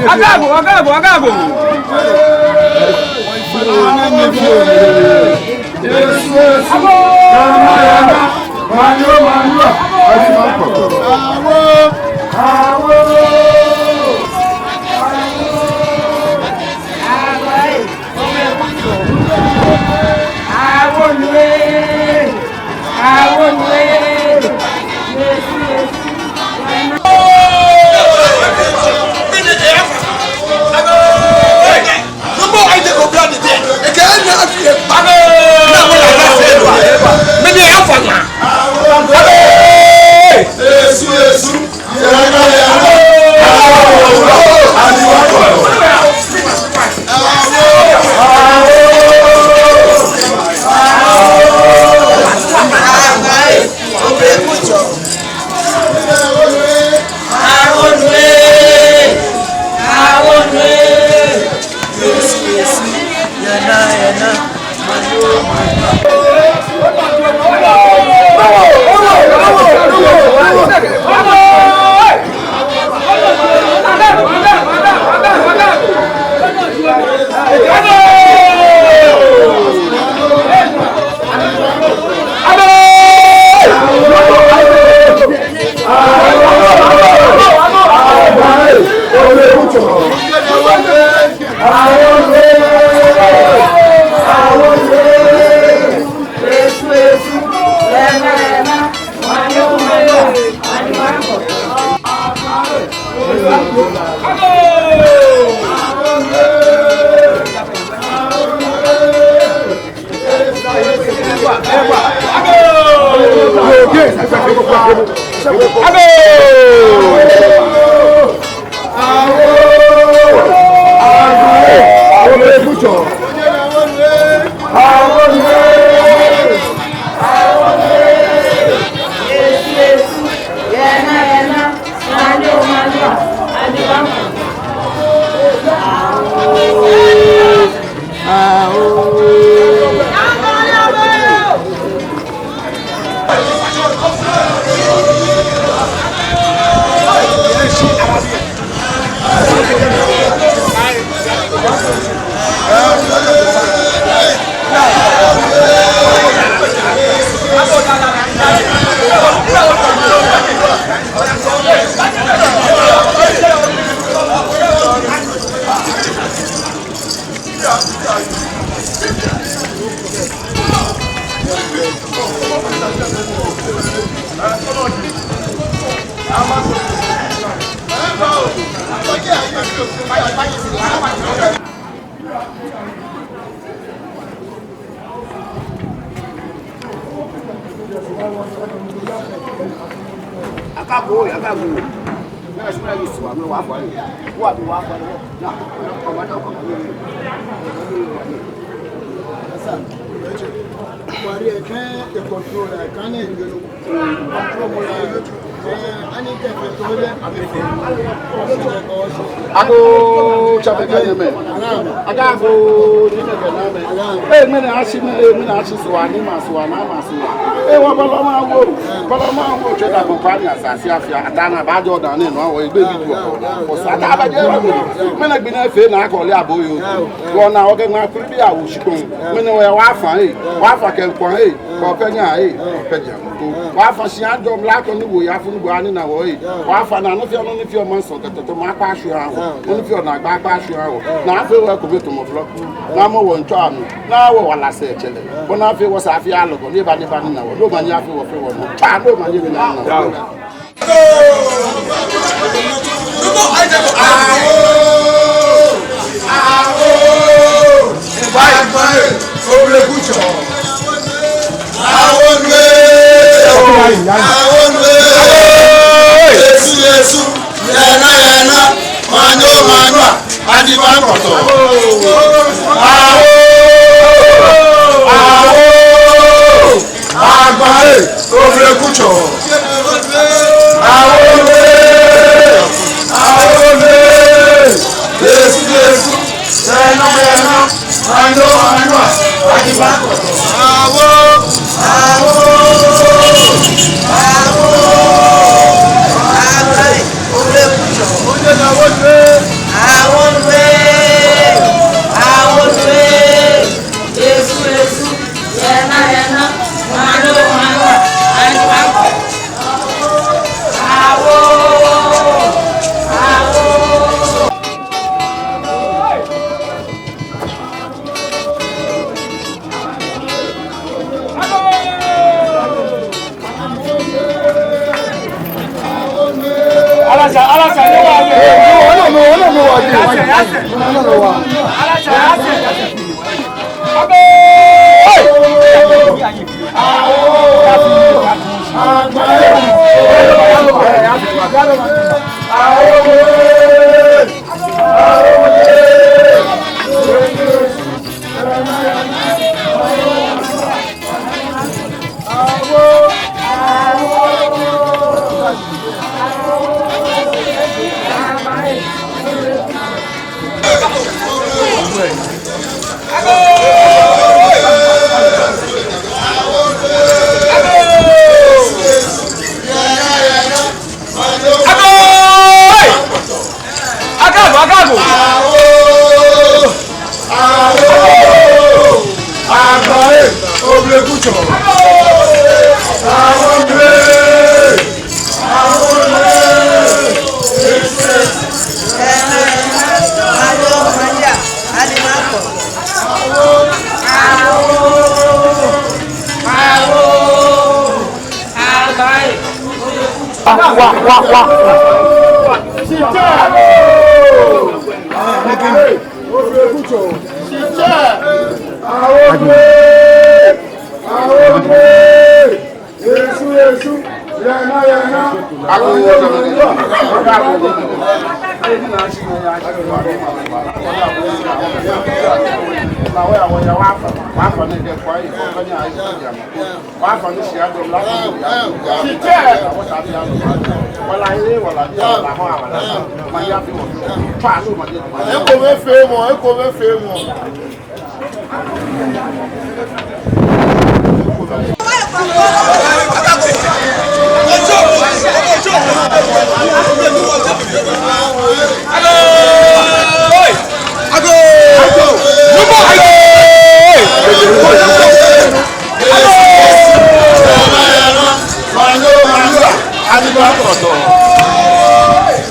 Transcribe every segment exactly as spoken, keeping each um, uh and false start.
Agabo, agabo, agabo. Agoo! Akago, akago. Agoo, tsɛmɛi kɛ nyɛmɛi. Agoo, tsɛmɛi kɛ nyɛmɛi. Ee, ŋmɛnɛ ashi mɛɛ, ee, ŋmɛnɛ ashi sua, ni ma sua, na ma sua. Ee, wɔ bɔlɔ ma wo, bɔlɔ ma wo, tsɛ da kɔkɔ ani asa si afia, ata na ba jɔ da ni nɔ, wɔ egbe bi du. Wɔ sa ta ba jɛ wɔ. Ŋmɛnɛ gbi nɛɛ fɛɛ na kɔle abo yoo. Wɔ na wɔ kɛ ŋma kuli bi awo shikpɔŋ. Ŋmɛnɛ wɔ ya wɔ afã, ee, wɔ afã kɛ ŋkpɔŋ, ee, kɔ kɛ nya, ee, kɔ kɛ ja. Wɔ afã shi ajɔ mla ko ni wo ya funu bo ani na wɔ, ee. Wɔ afã na nɔ fɛɛ nɔ ni fɛɛ ma sɔ kɛ tɔtɔ ma kpa shu ha wɔ. Nɔ ni fɛɛ na gba kpa shu ha wɔ. Na afee wɔ ko be to mɔ flɔ. Na mɔ wɔ ŋtsɔ ami. Na wɔ wala sɛɛ tsɛlɛ. Bɔ ni afee wɔ sa afee alɔ ko ni ba ni ba ni na wɔ. Ni omanye afee wɔ fɛɛ wɔ nɔ. Tsa ni omanye ni na na wɔ. Agba ee, obule kutsɔ. Awo le, awo le. Yesu, Yesu. Yɛnɔ, yɛnɔ. Anyo, anyo. Adiba. Awo, awo, awo. Agba ee, obule kutsɔ. Awo le, awo le. Yesu, Yesu. Agbo, agbo. Awo, awo, agba ee, obule kutsɔ. Awo le, awo le. Wa, wa, wa. Ekomefeemɔ, ekomefeemɔ.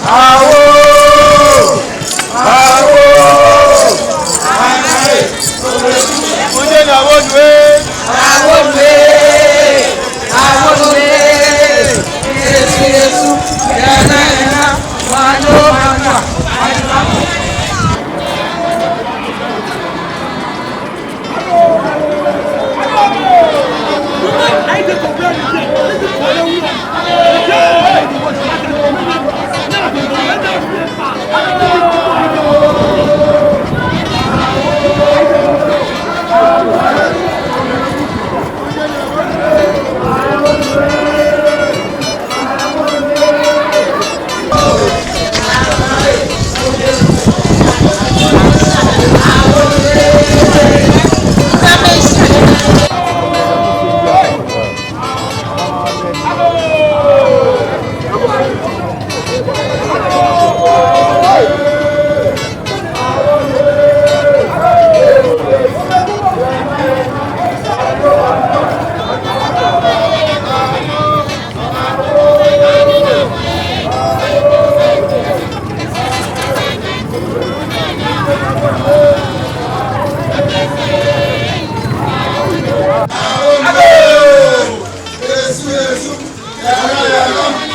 Awoo! Awoo! Awoo! Awoo!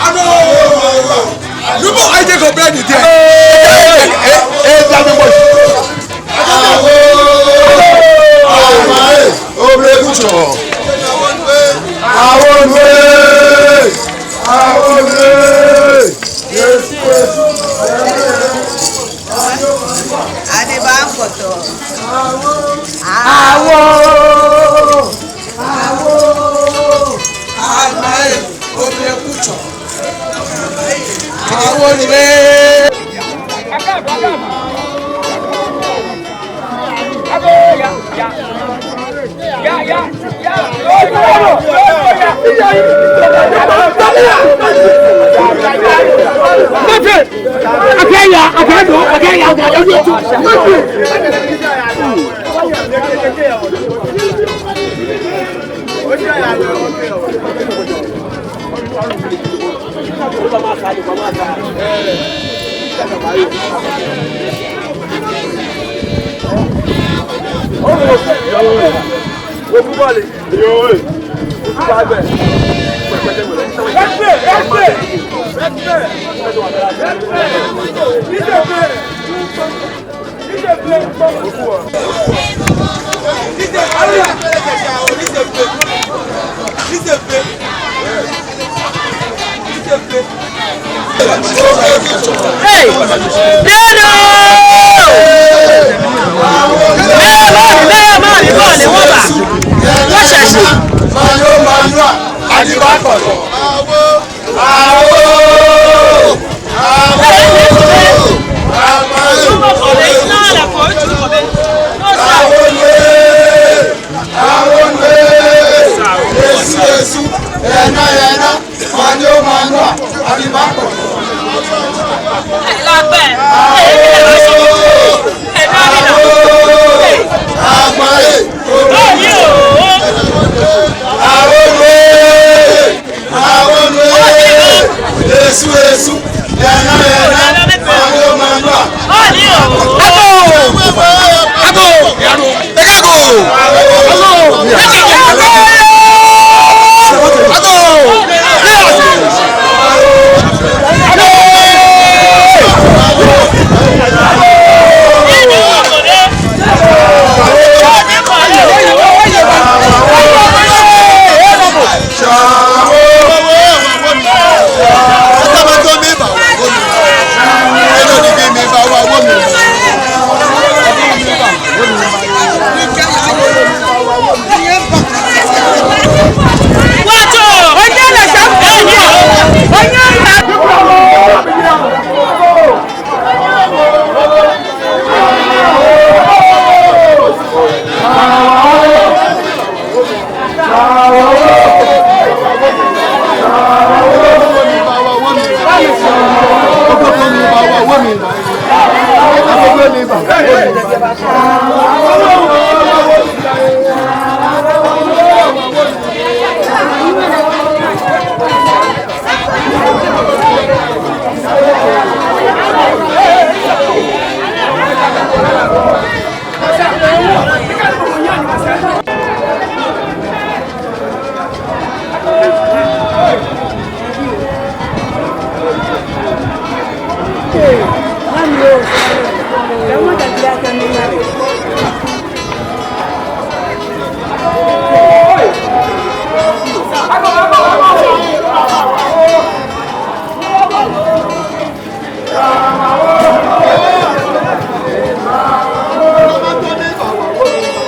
Agoo! Numo, I take a bread there. Hey, hey, hey, hey, that boy. Awoo! Awoo! Obere kucho. Awoo nue! Awoo nue! Yesu, Yesu. Adiba kpoto. Awoo! Awoo! Awoo! Obere kucho. Awoo nue! Hey! Dero! Mɛɛ mɔ ni, mɛɛ mɔ ni, mɔ ni, mɔ ba. Mɔ sɛɛ shi. Awoo! Awoo! Awoo! Awoo! Awoo! Yesu, Yesu! Yɛ naa, yɛ naa! Manyo, manyo! Ani ba ko! Awoo! Awoo! Awoo! Awoo nue! Yesu, Yesu! Yɛ naa, yɛ naa! Manyo, manyo! Agoo! Agoo! Agoo! Agoo! Agoo!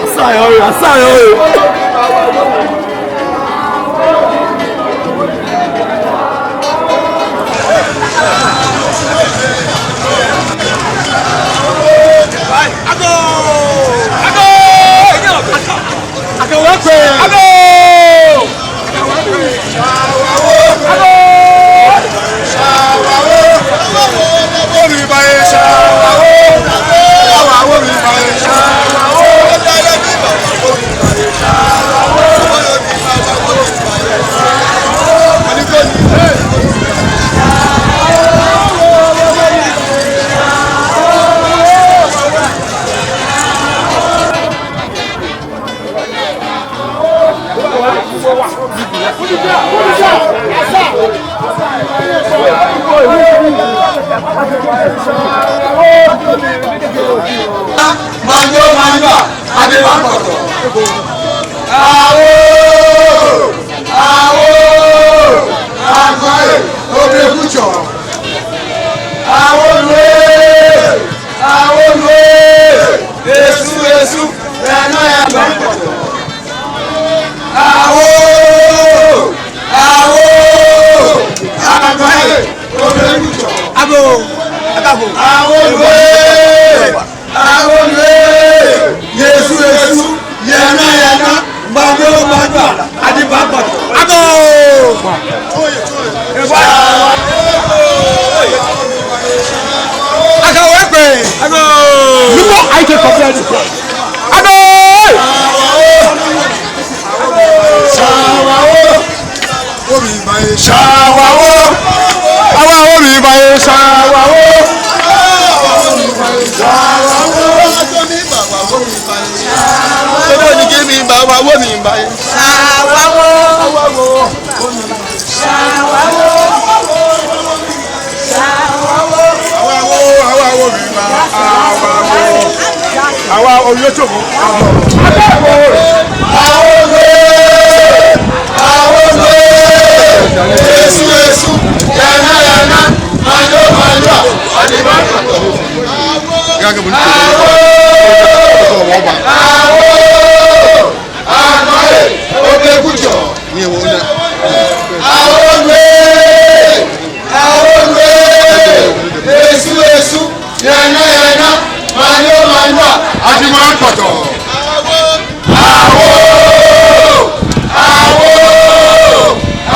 Asayɔɔ, asayɔɔ. Agoo! Agoo! Agoo! Agoo! Manyo, manyo, adi ma kpɔtɔ. Awo, awo, agbaye, obe kutsɔ. Awo lue, awo lue, esu, esu, ena ya ma kpɔtɔ. Awo, awo, agbaye, obe kutsɔ. Agoo, agoo. Awo lue. Awo lue, esu, esu, yana, yana, gbado, gbado, adi ma kpɔtɔ. Agoo! Agoo ekpe. Agoo! Numo aike kɔfɛ. Agoo! Omibaye shawawo. Awa omibaye shawawo. Awa omibaye shawawo. Odo ni ke mi ba wa wo mi baye shawawo. Awa wo. Awa wo, awa wo, mi ma, awa wo. Awa wo, yo chomo. Awa wo. Awa wo, awa wo. Esu, esu, yana, yana, manyo, manyo. Awa wo. Awa wo. Awa wo. Obe kutsɔ. Awo lue. Awo lue, esu, esu, yana, yana, manyo, manyo, adi ma kpɔtɔ. Awo, awo,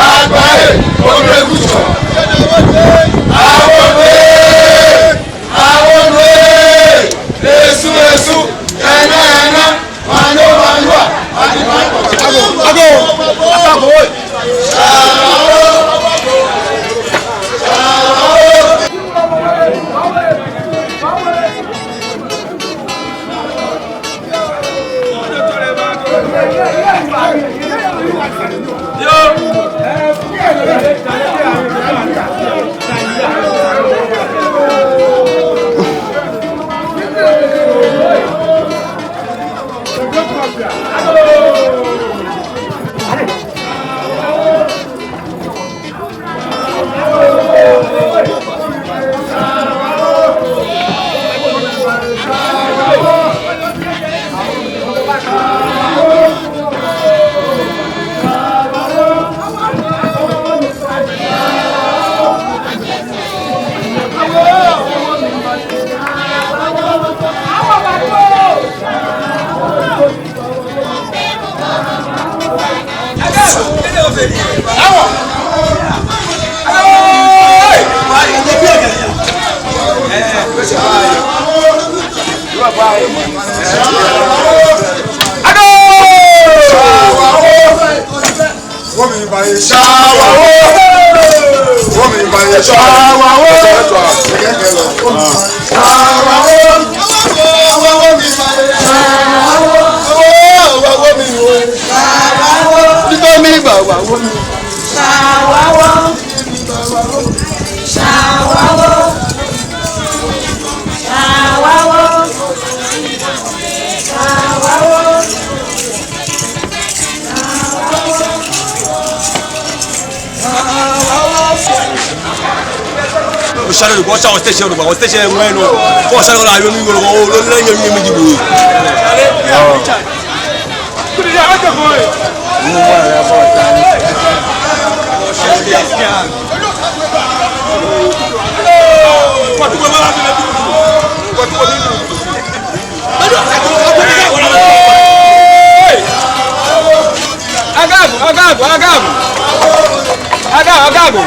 agbaye, obe kutsɔ. Awo lue, awo lue, esu, esu, yana, yana, Agoo! Wɔmiiba yɛ Shawawo. Wɔmiiba yɛ Shawawo. Shawawo. Wɔmiiba yɛ Shawawo. Shawawo. Shawawo. Shawawo. Shawawo. Oshale ko sa station ko, station ŋwɛi nɔ. Ko sa ko la yo mi ko, o lo le yo mi mi jibu. Agabo, agabo, agabo. Agabo, agabo.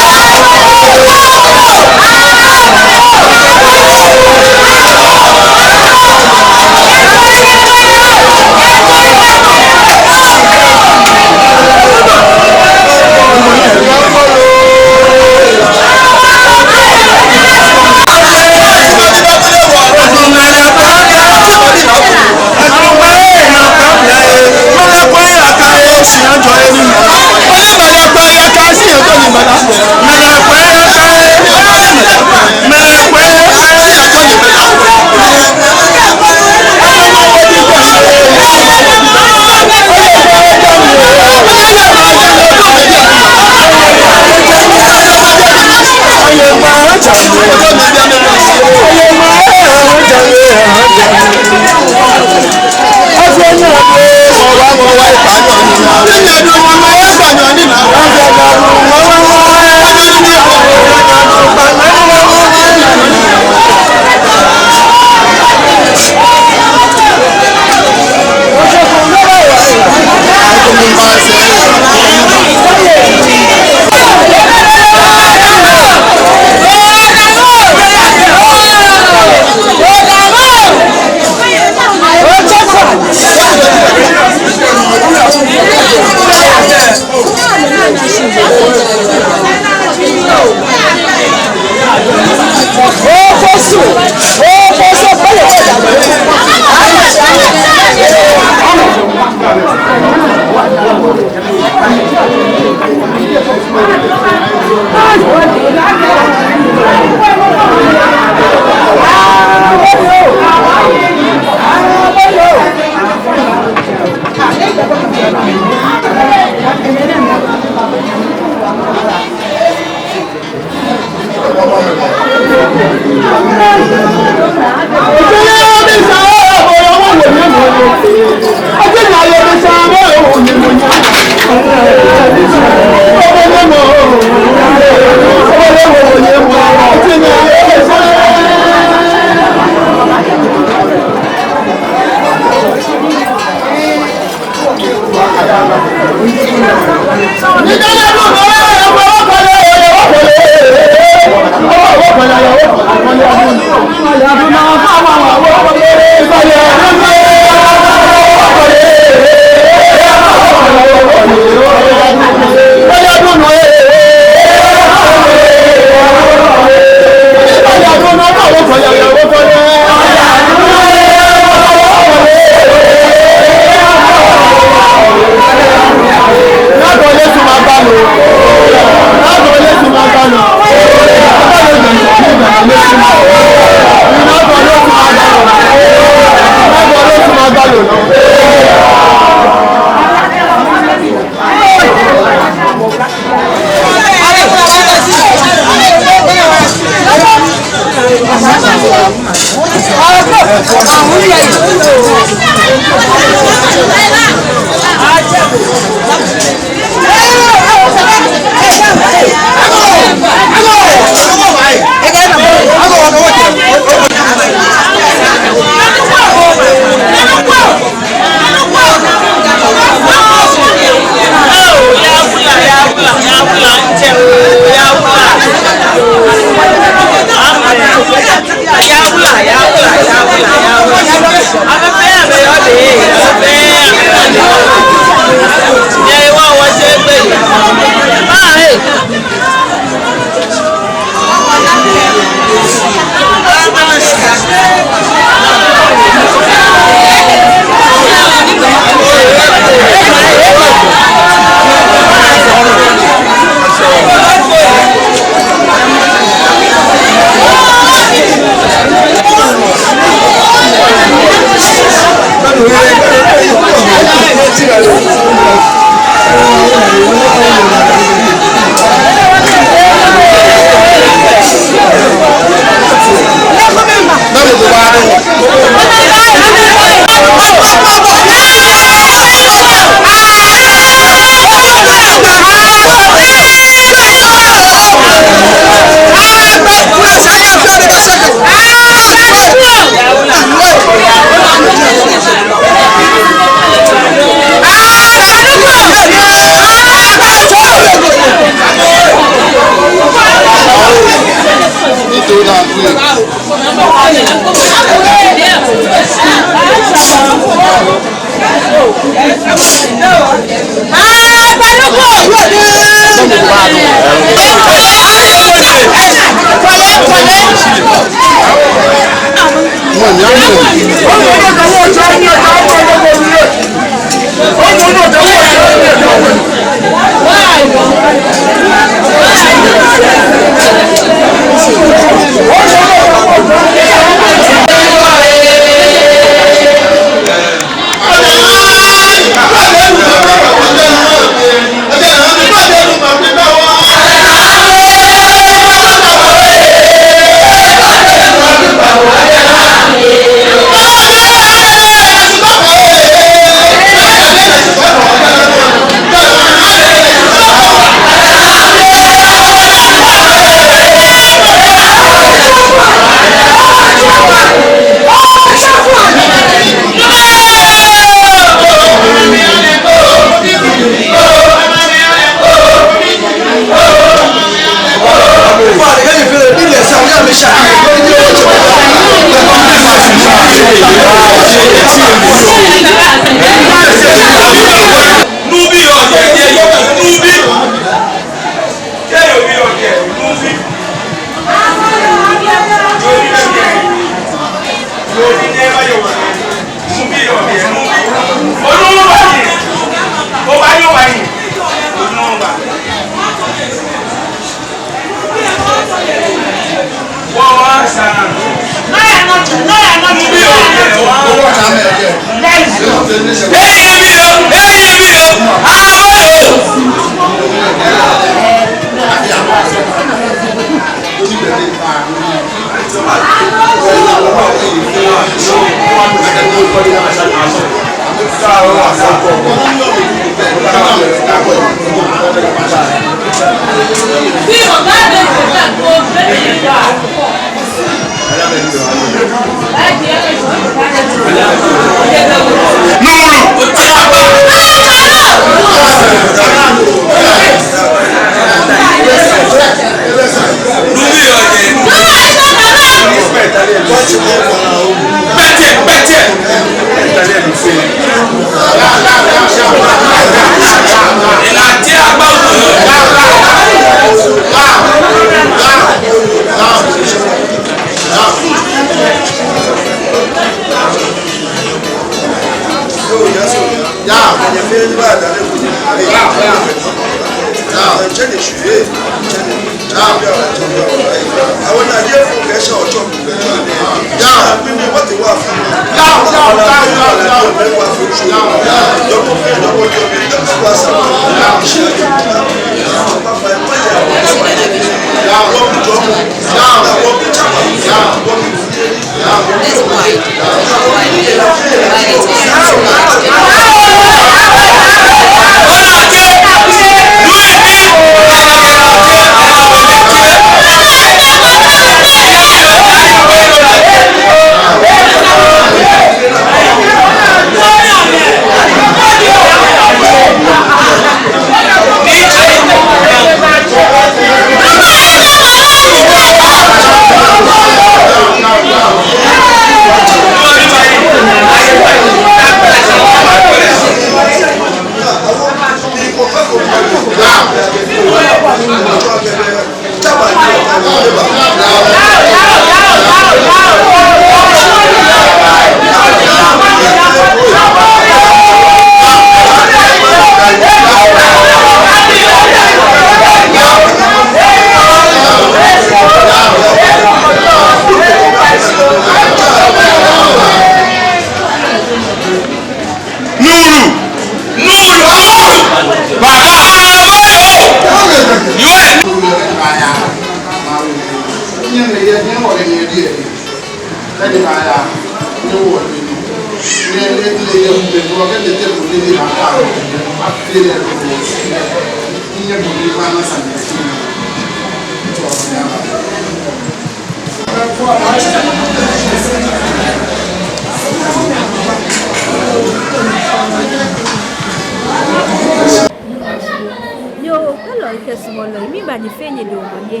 Yoo, kwɛlɔi kɛ suɔmɔlɔi, miiŋa nyɛ fɛɛ nyɛdamɔ nyɛ.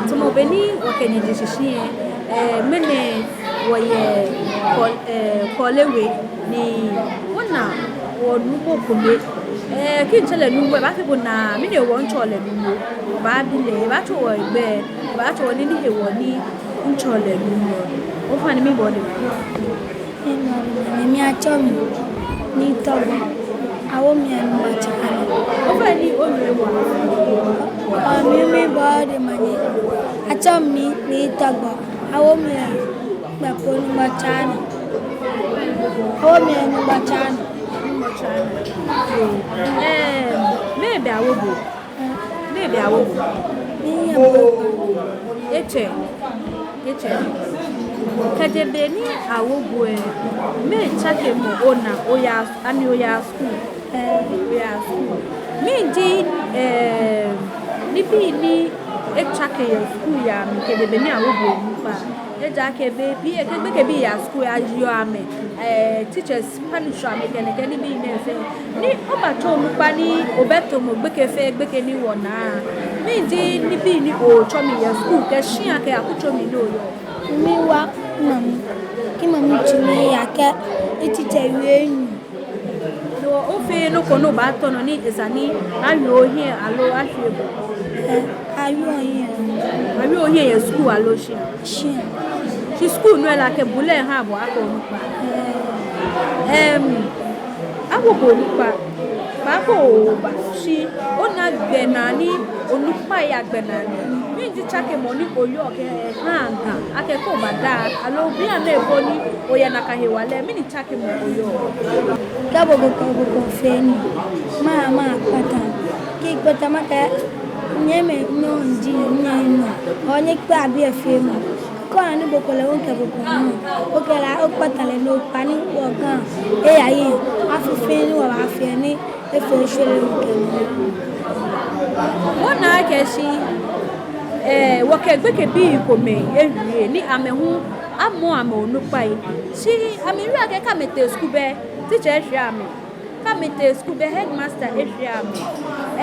Tamɔ bɔ ni wɔkɛ nyɛ je shishi lɛ, eh, ŋmɛnɛ wɔyɛ Kɔ-, eh, Kɔɔle We ni wɔna wɔnuumo kome. Eh, kɛ mitsɛ lɛ nuumo, ebaakɛɛ bo naa, mɛni hewɔ mitsɛɔ lɛ nuumo. Obaabi lɛ, ebaatsɔɔ wɔ egbɛi, ebaatsɔɔ wɔ nɔ ni hewɔ ni mitsɛɔ lɛ nuumo. Ofainɛ, mibɔ odɛŋ. Miitsɔɔ mi, miitɔ gbɔ. Awo mi yɛ Nuŋtsɔ Nana. Ofainɛ, owie wɔ. Ɔ, mi, mibɔ odɛŋ, manyɛ. Atsɛɔ mi, miitɔ gbɔ. Awo mi yɛ Kpɛkpo Nuŋtsɔ Nana. Awo mi yɛ Nuŋtsɔ Nana. Ɛɛ, mɛɛ be awo bo? Mɛɛ be awo bo? Minyɛ bo. Etsɛ, etsɛ. Kɛjɛ be ni awo bo lɛ, mɛɛ tsakemɔ ona oya, ani oya skul? Ɛɛ. Oya skul. Mɛni ji, ɛɛ, nibii ni etsake yɛ skul yaa mli kɛjɛ be ni awo bo onukpa? Ejaakɛ bei pii lɛ kɛ gbekɛbii yaa skul lɛ, ayiɔ amɛ, ɛɛ, teachers punish amɛ kɛ nɛkɛ nibii nɛɛ fɛɛ. Ni obatsɔ onukpa ni obɛ tamɔ gbekɛ fɛɛ gbekɛ ni wɔnaa. Mɛni ji nibii ni otsɔ mli yɛ skul kɛ shia kɛ akutso mli ni oyɔɔ? Miwa mami. Kɛ mami tsɔɔ mi akɛ, e teacher wie nyu. No ofeee nɔ ko ni obaatao nɔ ni esa ni awie ohiɛ aloo ashwie bo? Ɛɛ, awie ohiɛ. Awie ohiɛ yɛ skul aloo shia? Shia. Shi skul nɔ lɛ, akɛ bulɛ ha bo akɛ onukpa. Ɛɛ. Ɛm, awo bo onukpa. Kpaako oba shi ona gbɛnaa ni onukpai agbɛnaa nɛɛ. Mɛni ji tsakemɔ ni oyɔɔ kɛha Ga akɛ kɛ oba daa aloo bianɛ ko ni oyɛ nakai hewalɛ, mɛni tsakemɔ oyɔɔ? Kɛ bo ko, ko, ko, ko fee nii, ma, makpata. Kɛ mikpata makɛɛ, nyɛmimɛi nɔ ji nyɛ nɔ. Onyɛ kpɛ abi efee mɔ. Kɛ ona ni bo ko lɛ okɛ bo ko nɔ. Okɛ lɛ okpata lɛ nɔ kpa ni wɔ Ga. Eya yi. Afi fɛɛ ni wɔbaafee ni efee shwere okɛ nɔ. Wɔna akɛ shi, ɛɛ, wɔkɛ gbekɛbii komɛi ewie ni amɛ hu amɔ amɛ onukpai. Shi amɛwie akɛ kɛ amɛtee skul bɛ, teacher eshwie amɛ. Kɛ amɛtee skul bɛ, headmaster eshwie amɛ.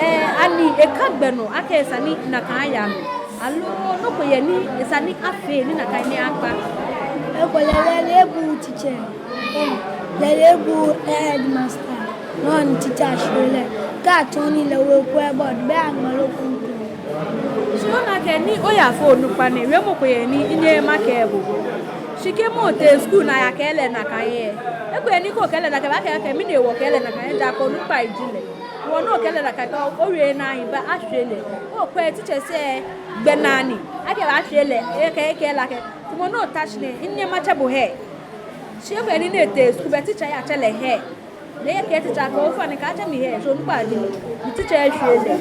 Ɛɛ, ani eka gbɛ nɔ akɛ esa ni nakai aya mli? Aloo nɔ ko yɛ ni esa ni afee ni nakai nɛɛ akpa? Ekolɛ lɛ lɛ ebuuu teacher. Lɛ lɛ ebuuu headmaster. No ni teacher shwie lɛ. Kɛ atsɔɔ nii lɛ, ekwɛɔ board, bɛ aŋma lɛ ko. Shi ona akɛ ni oyafee onukpa nɛɛ, wiemɔ ko yɛ ni minyɛŋ makɛɛ bo. Shi kɛ mɔ tee skul ni ayakɛɛ lɛ nakai lɛ, eko yɛ ni kɛ okɛɛ lɛ nakai, ebaakɛɛ akɛ mɛni hewɔ okɛɛ lɛ nakai, ejaakɛ onukpa ji lɛ. Wɔ ni okɛɛ lɛ nakai, kɛ owie naa lɛ, ebaa ashwie lɛ. Okwɛ teacher sɛɛ gbɛnaa ni akɛ ebaashwie lɛ, ekɛɛ, ekɛɛ lɛ akɛ, tamɔ nɔ ni ota shi nɛɛ, minyɛŋ matsɛ bo hɛ. Shi eko yɛ ni etee skul bɛ, teacher yatsɛ lɛ hɛ. Ni ekɛɛ teacher akɛ, ofainɛ kaatsɛ mi hɛ, shi onukpa ji mi. Ni teacher eshwie lɛ.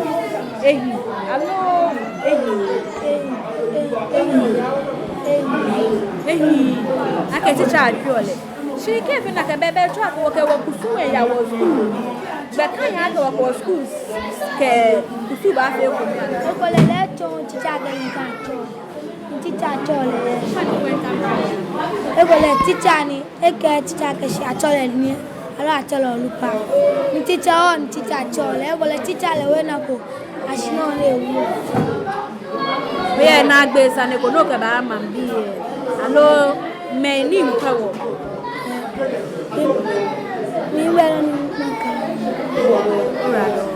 Ehi. Aloo ehi. Ehi. Akɛ teacher ashwieɔ lɛ. Shi kɛ efee nakai bɛ, ebaatsɔɔ akɛ wɔkɛ wɔkusum lɛ yaa wɔ skul. Gbɛ ka yaa akɛ wɔkɛ wɔ skul kɛ kusum baafee eko. Ekolɛ lɛ etsɔɔ teacher akɛ ni ka tsɔɔ. Ni teacher tsɔɔ lɛ. Ekolɛ teacher ni, ekɛɛ teacher akɛ shi atsɛɔ lɛ nii, aloo atsɛɔ lɛ onukpa. Ni teacher oo, ni teacher tsɔɔ lɛ, ekolɛ teacher lɛ ewie nɔ ko, ashi nɔ ni ewie. Oyɛ naagbee sane ko ni okɛbaa maŋbii lɛ, aloo mɛi ni miikwɛ wɔ? Mi, miikwɛ nɔ ni makɛɛ. Oyiwaladɔŋŋ.